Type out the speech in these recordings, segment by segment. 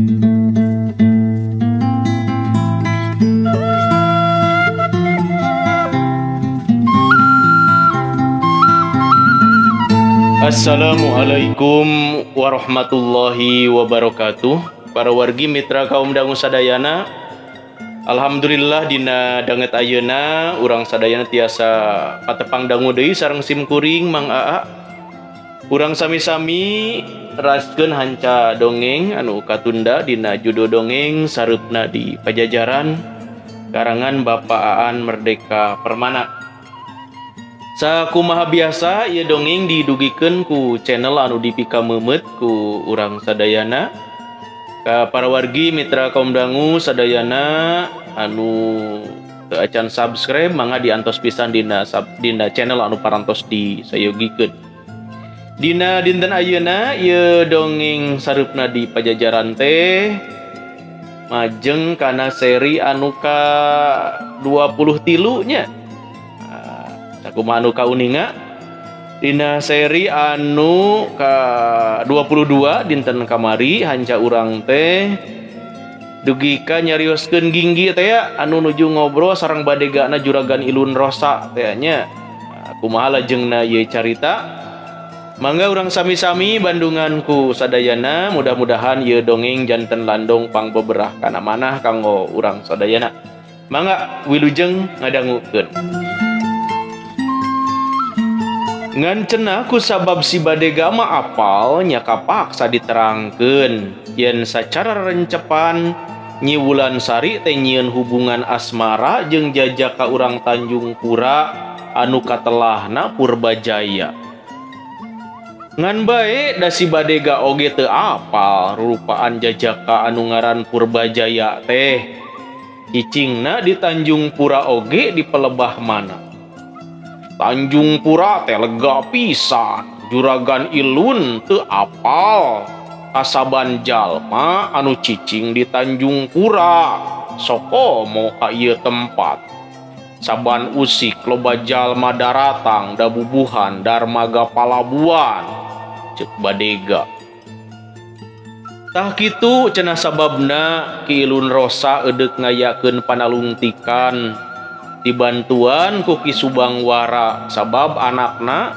Assalamualaikum warahmatullahi wabarakatuh. Para wargi mitra kaum dangu sadayana, alhamdulillah dina danget ayeuna urang sadayana tiasa patepang dangu deui sareng sim kuring Mang Aa. Urang sami-sami raskeun hanca dongeng anu katunda dina judul dongeng Sareupna di Pajajaran karangan Bapak Aan Merdeka Permana. Sakumaha biasa ieu dongeng didugikeun ku channel anu dipikameumeuet ku urang sadayana. Ka para wargi mitra kaum dangu sadayana anu teu acan subscribe mangga diantos pisan dina channel anu parantos disayogikeun. Dina dinten ayeuna ieu dongeng Sareupna di Pajajaran teh majeng kana seri anu ka 23 nya. Sakumaha anu kauninga dina seri anu ka 22 dinten kamari hanca urang teh dugi ka nyarioskeun Ginggi teh anu nuju ngobrol sareng badegana Juragan Ilun Rosa teh nya. Kumaha lajengna ieu carita? Mangga urang sami-sami bandungan ku sadayana, mudah-mudahan ieu dongeng janten landong pangbeberah kana manah kanggo urang sadayana. Mangga wilujeng ngadangukeun. Ngan cenah ku sabab si badega mah apal nya kapaksa diterangkeun yen sacara rencepan Nyi Wulansari teh nyieun hubungan asmara jeung jajaka urang Tanjung Pura anu katelahna Purbajaya. Ngan bae da si badega oge teu apal rupaan jajaka anu ngaran Purbajaya teh. Cicingna di Tanjung Pura oge di pelebah mana. Tanjung Pura teh lega pisan, Juragan Ilun teu apal kasaban jalma anu cicing di Tanjung Pura. Sokomo ka ieu tempat. Saban usik loba jalma daratang dabubuhan darmaga palabuan, cek badega. Tah kitu cenah sababna Ki Ilun Rosa eudek ngayakeun panalungtikan dibantuan ku Ki Subangwara sabab anakna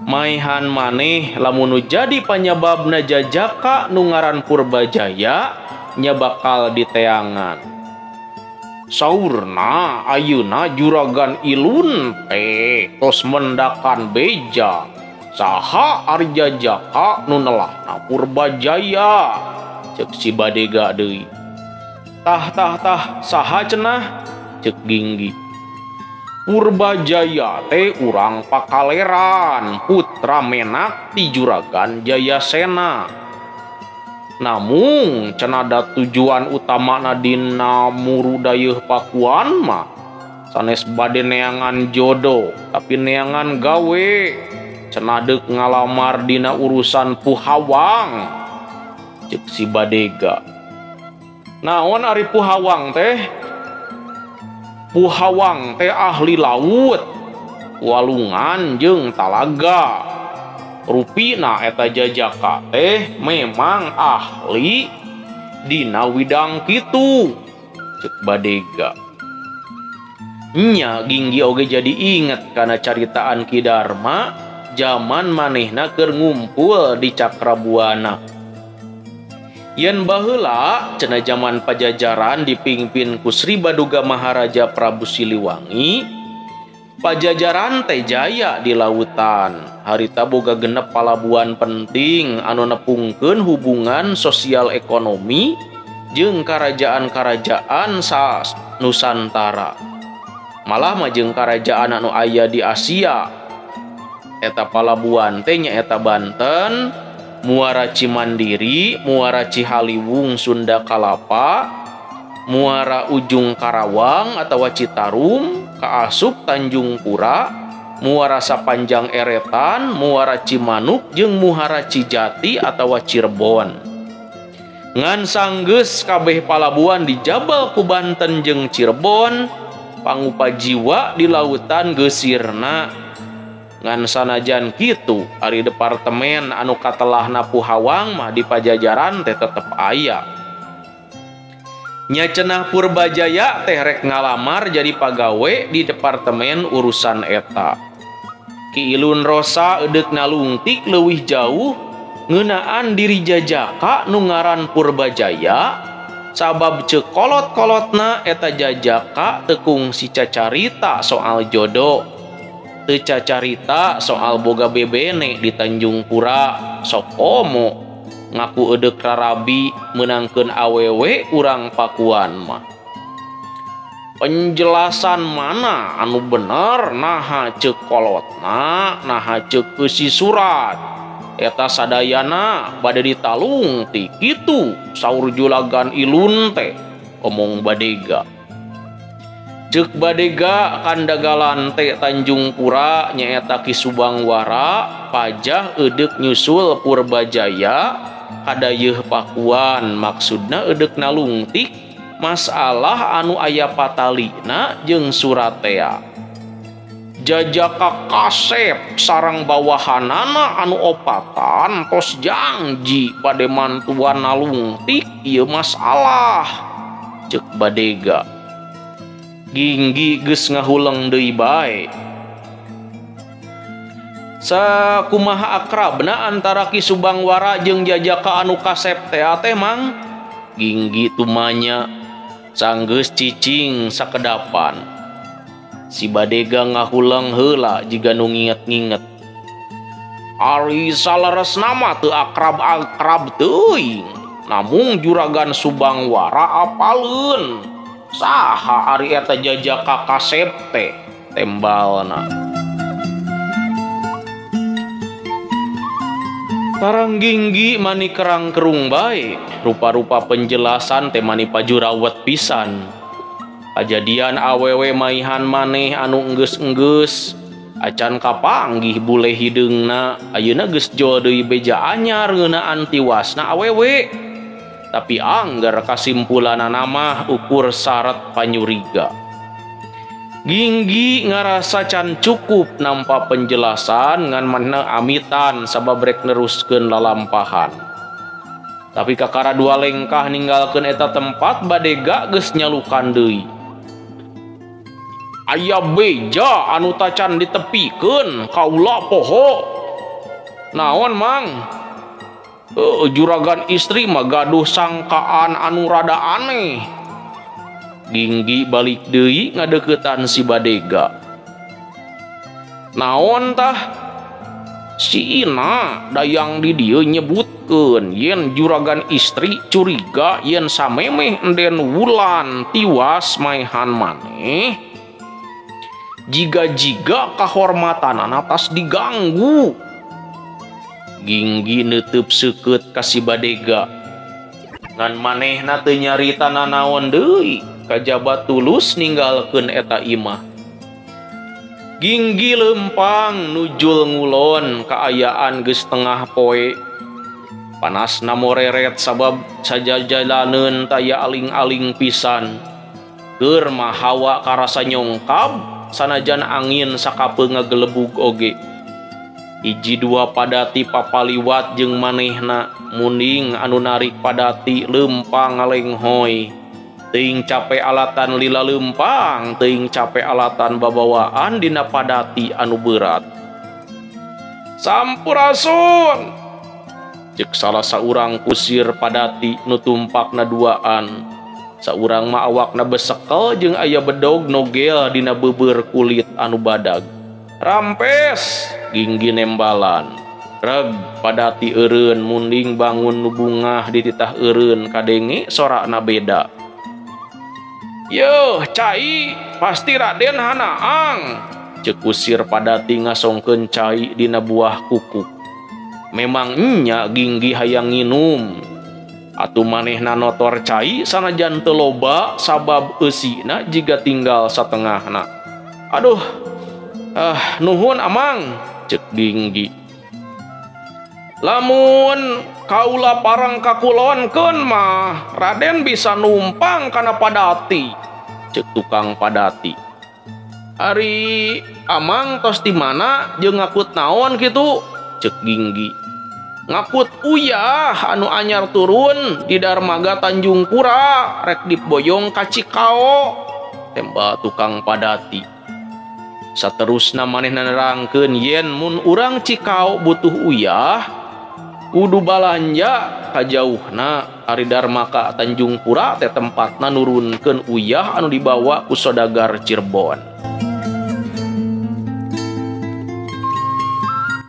maehan maneh lamun nu jadi panyababna jajaka nu ngaran Purbajaya nya bakal diteangan. Saurna ayeuna Juragan Ilun teh tos mendakan beja saha ari jajaka nu nelahna Purbajaya, cek si badega deui. Tah tah tah saha cenah, cek Ginggi. Purbajaya teh urang Pakaleran, putra menak ti Juragan Jayasena. Namung cenah da tujuan utamana dina muru dayeuh Pakuan mah sanes bade neangan jodoh tapi neangan gawe. Cenah deuk ngalamar dina urusan Puhawang, cek si badega. Naon ari Puhawang teh? Puhawang teh ahli laut, walungan jeung talaga. Rupina eta jajaka teh memang ahli dina widang kitu, cek badega. Nya Ginggi oge jadi inget kana caritaan Ki Darma jaman manehna keur ngumpul di Cakrabuana. Yen baheula cenah jaman Pajajaran dipimpin ku Sri Baduga Maharaja Prabu Siliwangi, Pajajaran teh jaya di lautan. Harita boga genep palabuhan penting anu nepungkeun hubungan sosial ekonomi jeung karajaan-karajaan sa Nusantara. Malah mah jeung karajaan anu aya di Asia. Eta palabuhan teh nyaeta Banten, Muara Cimandiri, Muara Cihaliwung Sunda Kalapa, Muara Ujung Karawang atau Citarum, kaasup Tanjung Pura, Muara Sapanjang Eretan, Muara Cimanuk jeung Muara Cijati atau Cirebon. Ngan sanggeus kabeh palabuhan dijabal ku Banten jeung Cirebon, pangupa jiwa di lautan geus sirna. Ngan sanajan kitu ari departemen anu katelahna Puhawang mah di Pajajaran teh tetep aya. Nya cenah Purbajaya teh rek ngalamar jadi pagawe di departemen urusan eta. Ki Ilun Rosa edeuk nalungtik leuwih jauh ngeunaan diri jajaka nu ngaran Purbajaya sabab ceuk kolot-kolotna eta jajaka teu kungsi cacarita soal jodoh, teu cacarita soal boga bebene di Tanjung Pura, sok komo ngaku edeuk rarabi meunangkeun awewe urang Pakuan mah. Penjelasan mana anu bener naha ceuk kolotna, naha ceuk eusi surat eta sadayana bade ditalung ti kitu saur julagan Ilun teh omong Badega. Ceuk Badega kandagalan teh Tanjung Pura nyaeta Ki Subangwara pajah edeuk nyusul Purbajaya kadayeuh Pakuan, maksudna edeuk nalungtik masalah anu aya patalina jeung suratea. Jajaka kasep sareng bawahanana anu opatan tos janji bade mantuan nalungtik ieu masalah ceuk Badega. Ginggi geus ngahuleng deui bae. Sakumaha akrabna antara Ki Subangwara jeung jajaka anu kasep teh Mang? Ginggi tumanya sanggeus cicing sakedapan. Si Badega ngahuleng heula jiga nu nginget-nginget. Ari saleresna mah teu akrab-akrab teuing, namung juragan Subangwara apaleun. Saha ari eta jajaka kasep teh tembalna. Tarang Ginggi mani kerang-kerung bae, rupa-rupa penjelasan teh mani pajurawet pisan. Kajadian awewe maihan maneh anu enggeus-enggeus, acan kapanggih bule hideungna, ayeuna geus jol deui beja anyar ngeunaan tiwasna awewe. Tapi anggar kasimpulanana mah ukur syarat panyuriga. Ginggi ngarasa can cukup nampa penjelasan ngan manehna amitan sabab rek neruskeun lalampahan. Tapi kakara dua lengkah ninggalkeun eta tempat Badega geus nyalukan deui. Aya beja anu tacan ditepikeun kaula poho. Naon Mang? Juragan istri mah gaduh sangkaan anu rada aneh. Ginggi balik deui ngadeukeutan si Badega. Naon tah? Si Ina dayang di dieu nyebutkeun yen juragan istri curiga yen samemeh enden wulan tiwas maehan maneh. Jiga-jiga kahormatanana tas diganggu. Ginggi neuteub seukeut ka si Badega. Ngan manehna teu nyarita nanaon deui. Kajaba tulus ninggalkeun eta imah. Ginggi lempang nujul ngulon kaayaan geus tengah poe. Panasna moreret sabab sajajalaneun taya aling-aling pisan. Keur mah hawa karasa nyongkab sanajan angin sakapeung ngagelebug oge. Hiji dua padati papaliwat jeung manehna munding anu narik padati lempang ngalenghoy. Teuing cape alatan lila lempang, teuing cape alatan babawaan dina padati anu berat. Sampurasun! Ceuk salah saurang kusir padati nu tumpakna duaan. Saurang mah awakna besekel jeung aya bedog nogel dina beubeur kulit anu badag. Rampes! Ginggi nembalan. Reg padati eureun munding bangun nu bungah dititah eureun kadenge sorakna beda. Yeuh, cai, pasti Raden hanaang. Ceuk kusir padati ngasongkeun cai dina buah kuku. Memang nya Ginggi hayang nginum. Atuh manehna notor cai sanajan teu loba sabab eusina jiga tinggal satengahna. Aduh, nuhun amang, ceuk Ginggi. Lamun kaula parang kakulonkeun mah Raden bisa numpang kana padati, ceuk tukang padati. Ari amang tos di mana jeung ngakut naon kitu, ceuk Ginggi. Ngakut uyah anu anyar turun di Darmaga Tanjung Pura rek diboyong ka Cikao tembal tukang padati. Saterusna manehna nerangkeun yen mun urang Cikao butuh uyah kudu balanja kajauhna ari Darmaga Tanjung Pura teh tempatna nurunkeun uyah anu dibawa ku sodagar Cirebon.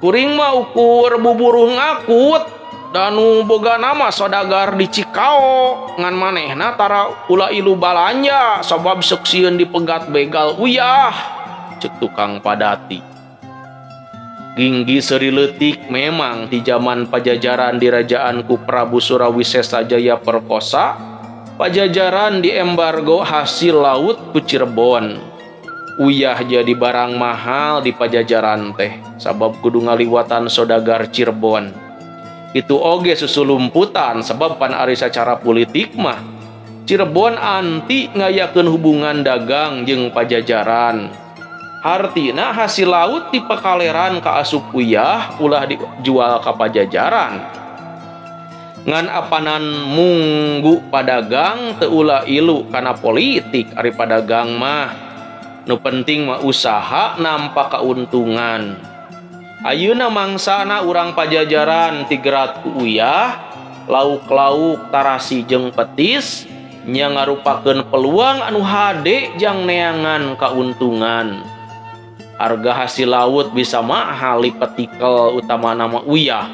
Kuring mah ukur buburuh ngakut danu boga nama sodagar di Cikao ngan manehna tara ulah ilu balanja sabab seksieun dipegat begal uyah cek tukang padati. Ginggi seuri leutik memang di zaman Pajajaran dirajaan ku Prabu Surawisesa Jaya Perkosa, Pajajaran diembargo hasil laut ku Cirebon. Uyah jadi barang mahal di Pajajaran teh sabab kudu ngaliwatan sodagar Cirebon. Itu oge susulumputan sebab pan ari sacara politik mah Cirebon anti ngayakeun hubungan dagang jeung Pajajaran. Hartina hasil laut di pekaleran ka asup uyah ulah dijual ka Pajajaran. Ngan apanan munggu padagang teu ulah ilu kana politik ari padagang mah. Nu penting mah usaha nampak keuntungan. Ayeuna mangsana urang Pajajaran tigerat ku uyah, lauk-lauk tarasi jeung petis nya ngarupakeun peluang anu hade jang neangan kauntungan. Harga hasil laut bisa mahal lipetikel utama nama uyah.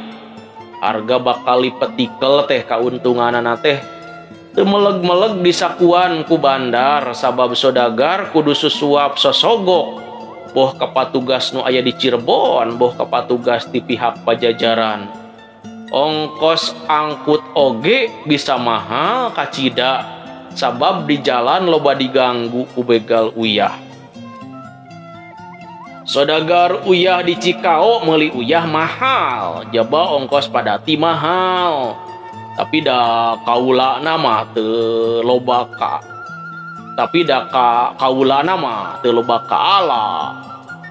Harga bakal lipetikel teh kauntunganana teh teu meleg-meleg disakuan ku bandar sabab sodagar kudu susuap sosogok boh ka patugas nu aya di Cirebon boh ka patugas di pihak Pajajaran. Ongkos angkut oge bisa mahal kacida sabab di jalan loba diganggu ku begal uyah. Sodagar uyah di Cikao meuli uyah mahal, jaba ongkos padati mahal. Tapi da kaulana mah teu loba ka. Tapi da kaulana mah teu loba kaala.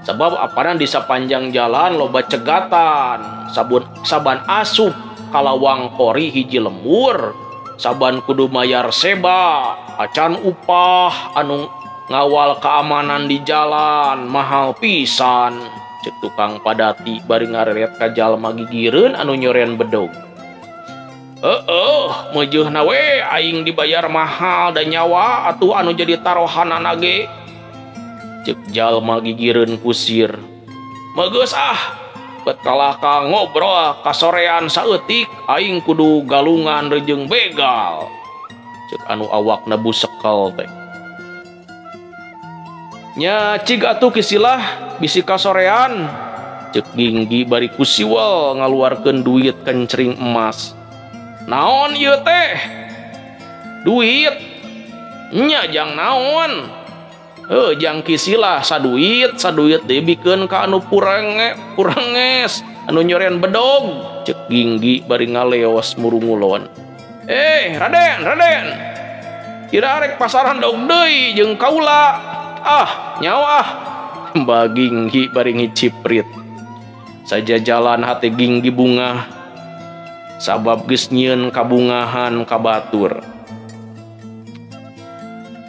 Sebab apanan di sapanjang jalan loba cegatan, saban asup kalawang kori hiji lembur, saban kudu mayar seba, acan upah anu ngawal keamanan di jalan mahal pisan cek tukang padati bari ngareret ka jalma gigireun anu nyoren bedog. Heeh, meujeuna we aing dibayar mahal dan nyawa atuh anu jadi tarohanana ge cek jalma gigireun kusir. Meugeus ah, bet kalah ka ngobrol kasorean saeutik aing kudu galungan rejeung begal cek anu awakna busekel teh. Nya cig atuh kisilah bisi kasorean cek Ginggi bari kusiwel ngaluarkeun duit kencring emas. Naon ieu teh? Duit. Nya jang naon? Heuh jang kisilah saduit, saduit deui bikeun ka anu puranges, anu nyoren bedog cek Ginggi bari ngaleos murungulon. Eh, Raden, Raden. Kira arek pasaran dog deui jeung kaula. Ah, nyawa ah. Mbak Ginggi bari ngiciprit. Saja jalan hati Ginggi bungah sabab geus nyieun kabungahan ka batur.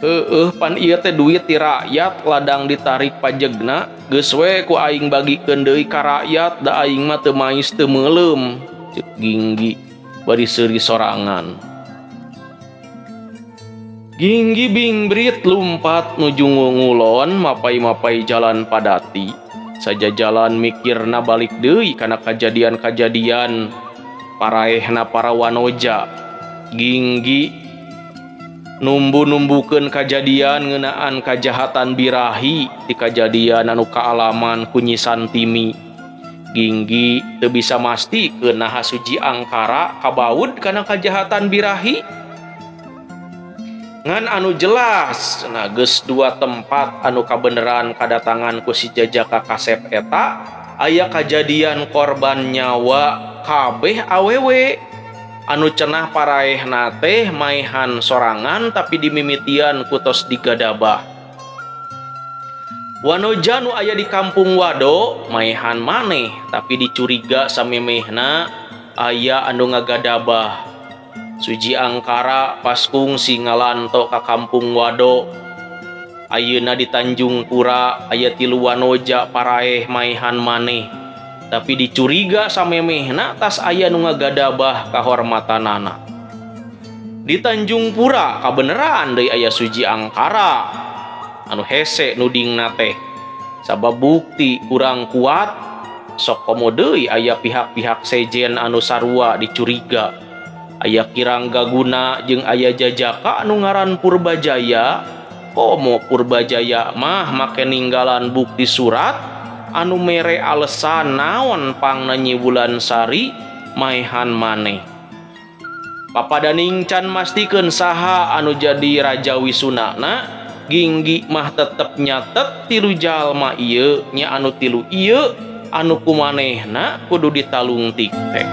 Heueuh pan ieu teh duit ti rakyat ladang ditarik pajegna geus we ku aing bagikeun deui ka rakyat da aing mah teu mais teu meuleum cek Ginggi bari seuri sorangan. Ginggi bingbrit lumpat nuju ngulon mapai-mapai jalan padati. Saja jalan mikirna balik deui kana kajadian-kajadian paraehna para wanoja. Ginggi numbu-numbukeun kajadian ngeunaan kajahatan birahi ti kajadian anu kaalaman ku Nyi Santimi. Ginggi teu bisa mastikeun naha Suji Angkara kabaud kana kajahatan birahi. Ngan anu jelas nah geus dua tempat anu kabeneran kadatangan ku si Jajaka Kasep eta aya kajadian korban nyawa kabeh awewe anu cenah paraehna teh maehan sorangan tapi dimimitian ku tos digadabah. Wanoja nu aya di kampung Wado maehan maneh tapi dicuriga samemehna Aya anu ngagadabah. Suji Angkara pas kungsi ngalanto ka kampung Wado. Ayeuna di Tanjung Pura aya tilu wanoja paraeh maehan maneh. Tapi dicuriga samemehna tas aya nu ngagadabah kahormatanana. Di Tanjung Pura kabeneran deui aya Suji Angkara anu hese nudingna teh. Sabab bukti kurang kuat sok komo deui aya pihak-pihak sejen anu sarua dicuriga. Aya Kirang Gaguna jeung aya Jajaka anu ngaran Purbajaya. Komo Purbajaya mah make ninggalan bukti surat anu mere alesan naon pangna Nyi Wulansari maehan maneh. Papadaning can mastikeun saha anu jadi raja wisunana, Ginggi mah tetep nyatet tilu jalma ieu nya anu tilu ieu anu kumanehna kudu ditalungtik teh.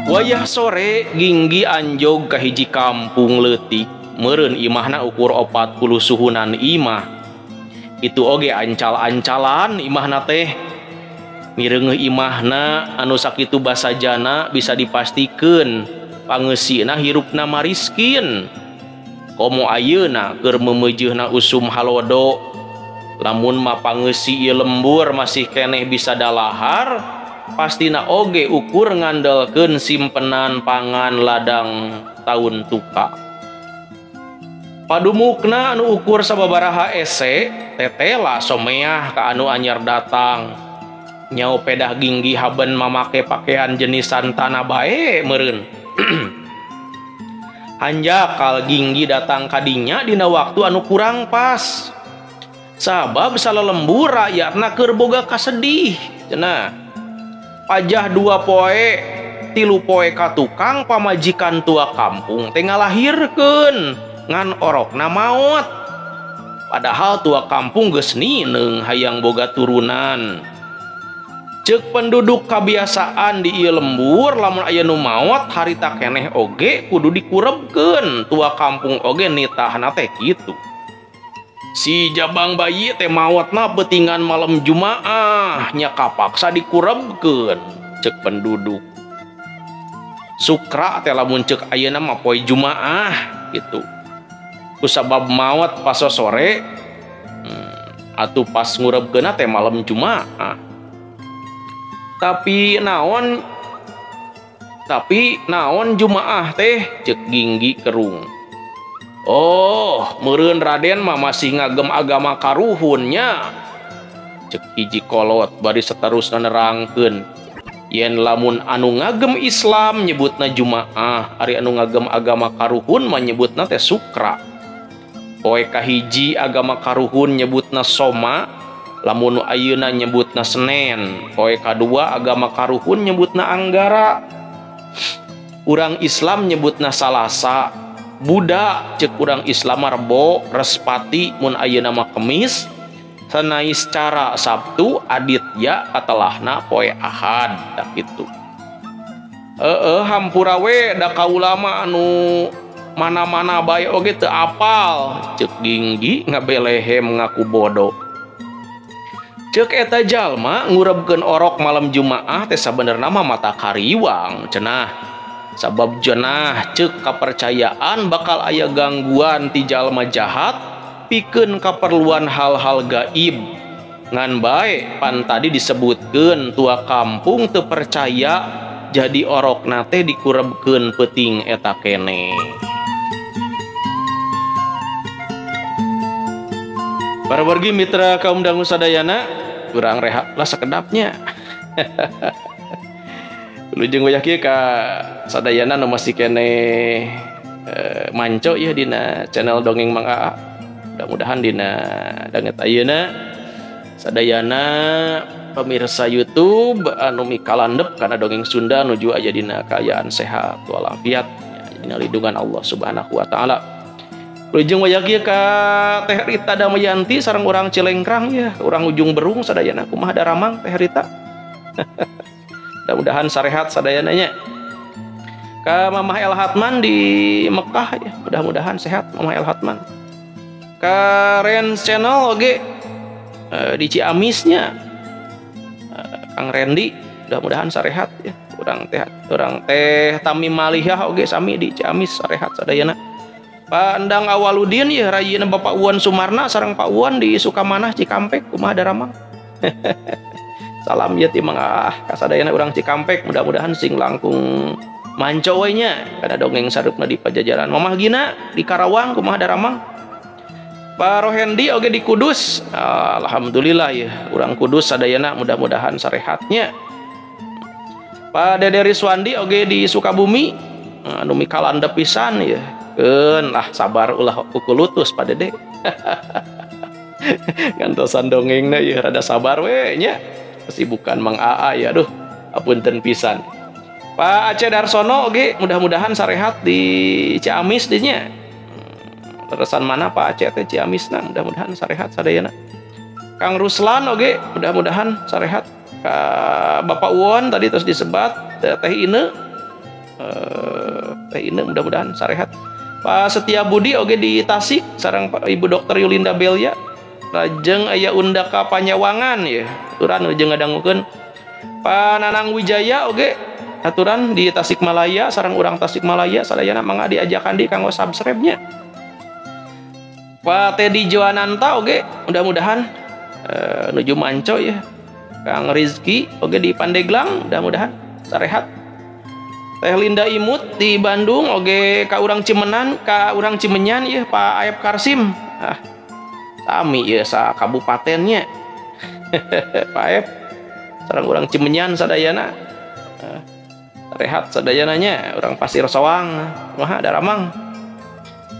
Wayah sore Ginggi anjog ka hiji kampung leutik, meureun imahna ukur 40 suhunan imah. Itu oge ancal-ancalan imahna teh. Mireungeuh imahna anu sakitu basajana bisa dipastikeun pangeusina hirupna mariskin. Komo ayeuna keur meumeujeuna usum halodo, lamun mah pangeusi ieu lembur masih keneh bisa dalahar, pastina oge ukur ngandelkeun simpenan pangan ladang taun tuka. Padumukna anu ukur sababaraha ese tetela someah ka anu anyar datang. Nyau pedah Ginggi haben mamake pakaian jenis santana bae meureun. Hanjakal Ginggi datang kadinya dina waktu anu kurang pas. Sabab salalembur rakyatna keur boga kasedih cenah. Pajah 2 poe 3 poe ka tukang pamajikan tua kampung teh ngalahirkeun ngan orokna maot. Padahal tua kampung geus nineung hayang boga turunan. Ceuk penduduk kabiasaan di ieu lembur lamun aya nu maot harita keneh oge kudu dikurebkeun, tua kampung oge nitahna teh kitu. Si jabang bayi teh maotna beutingan malam Jumaah nya kapaksa dikurebkeun ceuk penduduk. Sukra teh lamun ceuk ayeuna mah poe Jumaah gitu. Kusabab maot pas sore atuh pas ngurebkeunna teh malam Jumaah. Tapi naon Jumaah teh ceuk Ginggi kerung. Oh, meureun Raden mah masih ngagem agama karuhunnya. Ceuk hiji kolot bari saterusna nerangkeun yen lamun anu ngagem Islam nyebutna Jumaah, ari anu ngagem agama karuhun mah nyebutna teh Sukra. Poe kahiji agama karuhun nyebutna Soma, lamun ayeuna nyebutna Senen. Poe kadua agama karuhun nyebutna Anggara. Urang Islam nyebutna Salasa. Buddha ceuk urang Islam Rebo, Respati mun ayeuna mah Kemis. Sanais cara Sabtu, Aditya katelahna poe Ahad tak kitu. Hampura we da kaula mah anu mana-mana bae oge teu apal ceuk Ginggi ngabelehem ngaku bodoh. Ceuk eta jalma ngurebkeun orok malam Jumaah teh sabenerna mah mata kariwang cenah. Sabab jenah ceuk kapercayaan bakal aya gangguan ti jalma jahat pikeun kaperluan hal-hal gaib. Ngan bae pan tadi disebutkeun tua kampung teu percaya jadi orokna teh dikurebkeun peuting eta keneh. Para wargi mitra kaum dangu sadayana, urang rehat lah sakedapnya. Lujeng wayah kieu ka sadayana nu masih keneh manco ya dina channel Dongeng Mang Aa. Mudah-mudahan dina danget ayeuna sadayana pemirsa YouTube anu mikalandep kana dongeng Sunda nuju aya dina kaayaan sehat walafiat dina lindungan Allah Subhanahu wa taala. Lujeng wayah kieu ka Teh Rita Damayanti sareng urang Cilengkrang ya, urang Ujung Berung sadayana kumaha daramang Teh Rita. Mudah-mudahan sarehat sadayana nya. Ka Mamah El Hatman di Mekah ya, mudah-mudahan sehat Mamah El Hatman. Ka Ren Channel oge di Ciamisnya Kang Randy mudah-mudahan sarehat ya. Urang teh Tami Malihah oge sami di Ciamis sarehat sadayana. Pak Endang Awaludin ya rayina Bapak Uwan Sumarna sareng Pak Uwan di Sukamanah Cikampek kumaha daramang. Salam ya ti mangga kasadayana urang Cikampek mudah-mudahan sing langkung manco we nya kana dongeng sareupna di Pajajaran. Mamah Gina di Karawang kumaha daramang. Pak Rohendi oge di Kudus, alhamdulillah ya urang Kudus sadayana mudah-mudahan sarehatnya. Pak Dede Riswandi oge di Sukabumi anu mikalanda pisan ya. Keun lah sabar ulah kukulutus Pak Dede. Gantosan dongengna ya rada sabar we nya. Kesibukan Mang AA ya aduh apunten pisan. Pak Aceh Darsono oge mudah-mudahan sarehat di Ciamis dinya. Terusan mana Pak Aceh teh Ciamisna mudah-mudahan sarehat sadayana. Kang Ruslan oge mudah-mudahan sarehat. Ka Bapak Uwon tadi terus disebat Teh Ine, Teh Ine mudah-mudahan sarehat. Pak Setia Budi oge di Tasik sareng Pak Ibu Dokter Yulinda Belia. Lajeng aya Undaka Panyawangan ya aturan jeung ngadangukeun. Pak Nanang Wijaya oge aturan di Tasikmalaya sareng urang Tasikmalaya sadayana mangga diajakan di kanggo subscribe-nya. Pak Teddy Joananta oge mudah-mudahan nuju manco ya. Kang Rizky oge di Pandeglang mudah-mudahan sarehat. Teh Linda Imut di Bandung oge ka urang Cimenan ka urang Cimenyan ya Pak Aep Karsim. Ah sami ya sa kabupatennya. Pak Aep sareng urang Cimenyan sadayana. Rehat sadayananya urang Pasir Soang kumaha daramang.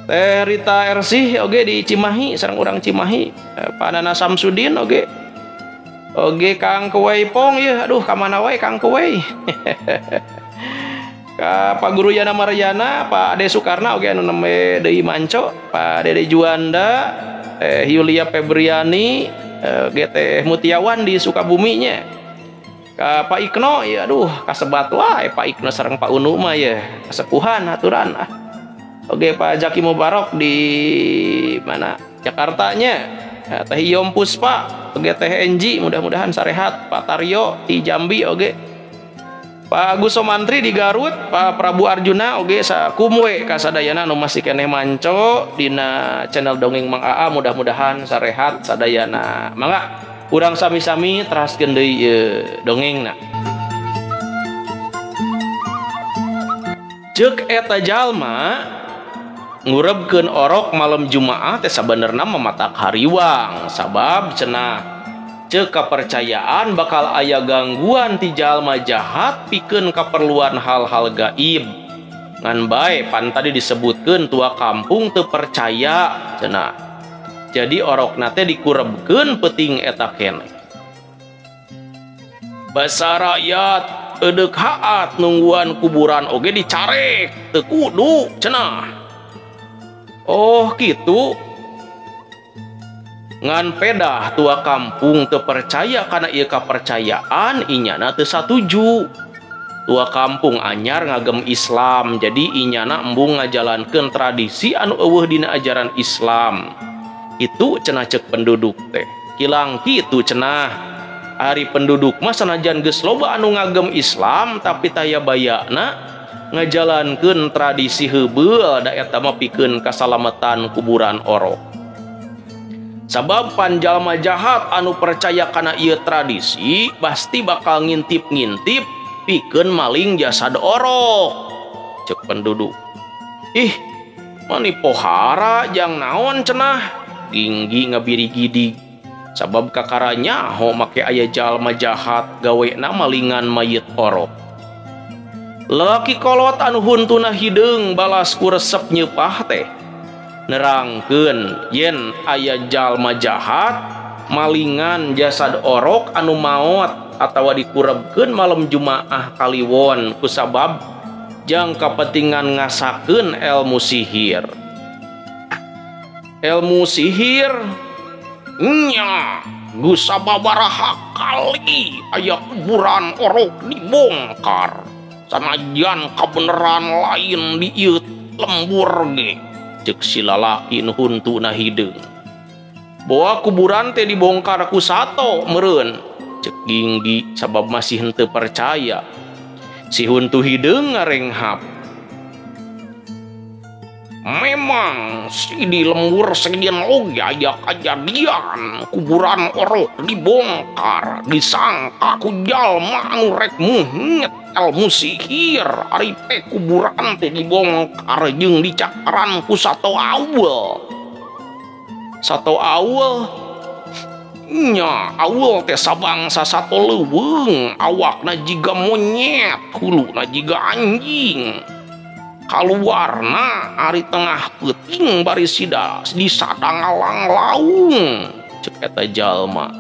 Teh Rita Ersih oge di Cimahi sareng urang Cimahi. Pak Nana Samsudin oge oge Kang Kewei Pong ya aduh ka mana wae Kang Kewei. Ka Pak Guru Yana Maryana, Pak Ade Soekarna oge anu nembe deui manco, Pak Dede Juanda, Teh Yulia Febriani, oge Teh Mutiawan di Sukabumi nya. Ka Pak Ikno ya aduh kasebat wae Pak Ikno sareng Pak Unu mah ya kasepuhan aturan ah. Oge Pak Jaki Mubarok di mana Jakarta nya. Teh Iyom Puspa oge Teh Enji mudah-mudahan sarehat. Pak Taryo di Jambi oge. Pak Agus Somantri di Garut, Pak Prabu Arjuna oge sakumwe kasadayana nu masih keneh manco dina channel Dongeng Mang AA mudah-mudahan sarehat sadayana. Mangga urang sami-sami teraskeun deui dongengna. Ceuk eta jalma ngurebkeun orok malam Jumaah teh sabenerna mamatak hariwang sabab cenah ceuk kapercayaan bakal aya gangguan ti jalma jahat pikeun kaperluan hal-hal gaib. Ngan bae pan tadi disebutkeun tua kampung teu percaya cenah. Jadi orokna teh dikurebkeun peuting eta keneh. Basa rakyat edeuk haat nungguan kuburan oge dicarek teu kudu cenah. Oh kitu. Ngan pedah tua kampung teu percaya kana ieu kapercayaan inyana teu satuju. Tua kampung anyar ngagem Islam jadi inyana embung ngajalankeun tradisi anu eueuh dina ajaran Islam. Itu cenah ceuk penduduk teh. Kilang kitu cenah. Ari penduduk mah sanajan geus loba anu ngagem Islam tapi taya bayana ngajalankeun tradisi heubeul da eta mah pikeun kasalamatan kuburan orok. Sabab panjalma jahat anu percaya kana ieu tradisi pasti bakal ngintip-ngintip pikeun maling jasad orok. Ceuk penduduk. Ih, mani pohara jang naon cenah? Ginggi ngabirigidig. Sabab kakara nyaho make aya jalma jahat gawena malingan mayit orok. Lelaki kolot anu huntuna hideung balas ku resep nyeupah teh. Nerangkeun yen aya jalma jahat malingan jasad orok anu maot atawa dikurebkeun malam Jumaah Kaliwon kusabab jang kapentingan ngasakeun ilmu sihir. Ilmu sihir nya geus sababaraha kali aya kuburan orok dibongkar sanajan kabeneran lain di ieu lembur ge. Ceuk si lalaki nu huntuna hideung. Boa kuburan teh dibongkar ku sato meureun. Cek Ginggi sabab masih henteu percaya. Si huntu hideung ngarenghap. Memang si di lembur sejen oge aya kajadian kuburan orok dibongkar disangka ku jalma anu rek muhnyet ilmu sihir ari teh kuburan teh dibongkar jeung dicakaran ku sato awul. Sato awul nya awul teh sabangsa sato leuweung awakna jiga monyet huluna jiga anjing. Kaluarna ari tengah peuting bari sida disadangalang laung cek eta jalma.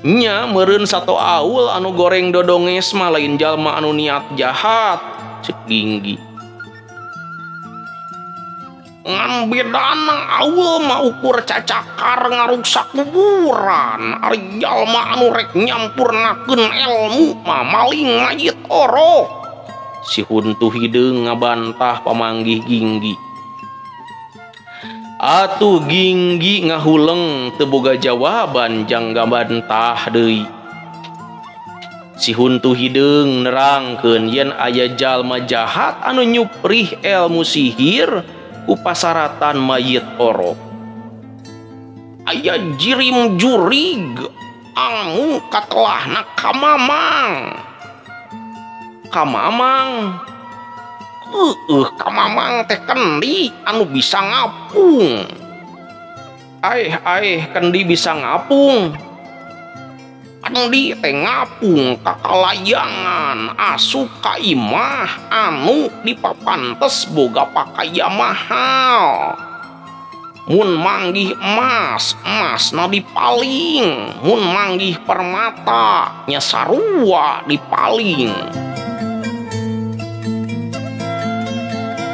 Nya meureun sato aul anu goreng dodonges mah lain jalma anu niat jahat cek Ginggi. Ngan bedana aul mah ukur cacakar ngaruksak kuburan ari jalma anu rek nyampurnakeun ilmu mah maling mayit orok. Si huntu hideung ngabantah pamanggih Ginggi. Atuh Ginggi ngahuleng teu boga jawaban jang ngabantah deui. Si huntu hideung nerangkeun yen aya jalma jahat anu nyuprih ilmu sihir ku pasaratan mayit orok. Aya jirim jurig anu katelahna kamamang. Kamamang kamamang teh kendi anu bisa ngapung. Aeh aeh kendi bisa ngapung. Kendi teh ngapung kakalayangan asup ka imah anu dipapantes boga pakaya mahal. Mun manggih emas, emasna dipaling. Mun manggih permata nya sarua dipaling.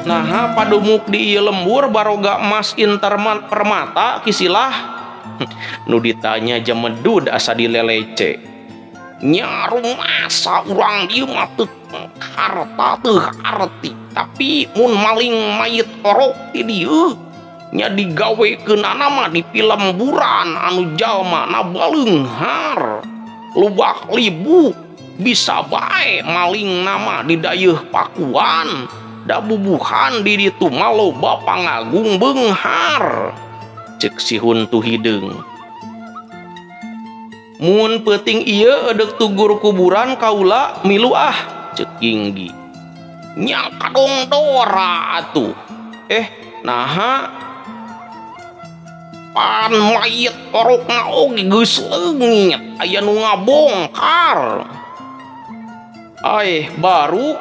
Naha padumuk di ieu lembur baroga emas interman permata kisilah. Nu ditanya jemedud asa dilelece. Nya rumasa urang dieu mah teu harta teu arti, tapi mun maling mayit orok ti dieu nya digawekeunana mah di pilemburan anu jalma na baleunghar lubak libu bisa bae maling nama di dayeuh pakuan. Da bubuhan di ditu mah loba pangagung beunghar cek si huntu hideung. Mun peuting ieu edeuk tugur kuburan kaula milu ah cek Ginggi. Nya kadongdora atuh. Naha pan mayit orokna oge geus leungit aya nu ngabongkar. Aeh baruk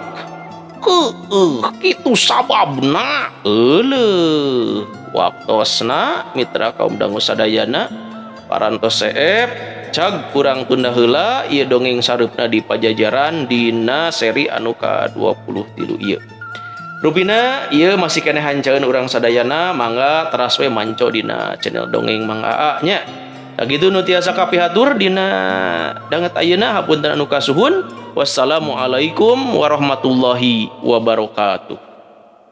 keeh kitu sababna. Euleuh waktosna mitra kaum dangu sadayana parantos seep cag kurang tunda heula ieu dongeng sareupna di Pajajaran dina seri anu ka-23 ieu. Rupina ieu masih keneh hancaeun urang sadayana mangga teras we manco dina channel dongeng Mang Aa nya. Sakitu nu tiasa kapihatur dina danget ayeuna hapunten anu kasuhun. Wassalamualaikum warahmatullahi wabarakatuh.